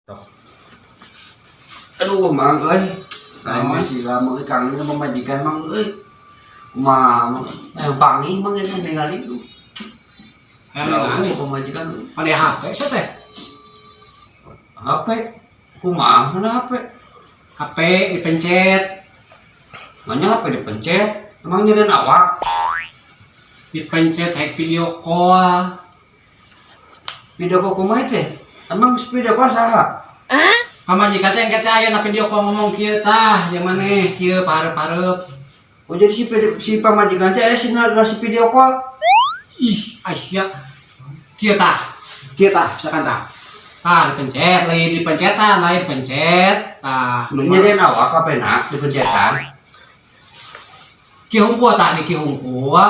Tok. Aduh, Mang euy. Lain Naon? Masih lama euy, Kang, ini pamajikan, Mang, euy. Kumaha, Mang? Eh, panggih, Mang, eta ningali tuh. Hayang ningali? Pamajikan euy. Mana HP sia teh? HP. Kumaha mana HP? HP dipencet. Nanya HP dipencet. Emang nyerian awak? Dipencet haik video call. Video call kumaha teh? Emang video call saha? Pamajikan teh engke teh aya na video call ngomong kieu tah, jeung maneh kieu pahareup-hareup. Oh, jadi si pamajikan teh aya sinyal si video call. Ih, Aisyah. Kieu tah. Kieu tah, misalkan tah. Tah dipencet, lain dipencetan, lain pencet. Tah, nu Nyerian awak HP na dipencetan. Kieu hungkul tah, di kieu hungkul.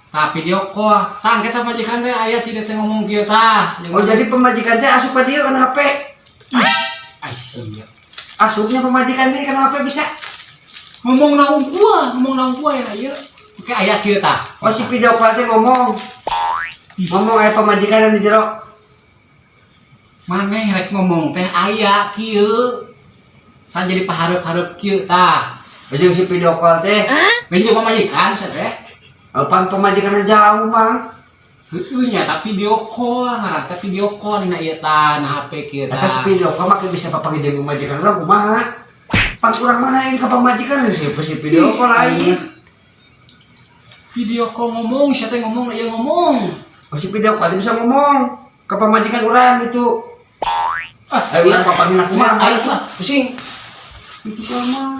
Tah video call. Tah engke teh pamajikan teh aya tidak teh ngomong kieu tah. Jeung Oh, maneh. jadi pamajikan teh asup ka dieu kana HP. Aisyah. Asupnya pamajikan teh kana HP bisa. Ngomong na hungkul, ngomong na hungkul ya ieu. Oke, aya kieu tah. Oh, si video call teh ngomong. Ngomong aya pamajikan di jero. Maneh rek ngomong teh aya kieu. Tah jadi pahareup-hareup kieu tah. Jeung si video call teh. Benjing pamajikan sia teh. Pan pamajikan jauh, Mang. Heueuh nya, tapi video call ngaran teh, video call dina ieu tah, na HP kieu tah. Eta si video call make bisa papanggih jeung pamajikan urang kumaha? Pan urang mana ini ka pamajikan si video call aing. Video call ngomong sia teh, ngomong ieu ngomong. Oh, si video call teh bisa ngomong ke pamajikan urang gitu. Ah, Ayo urang papanggih kumaha? Ayo lah. Pusing. Itu sama.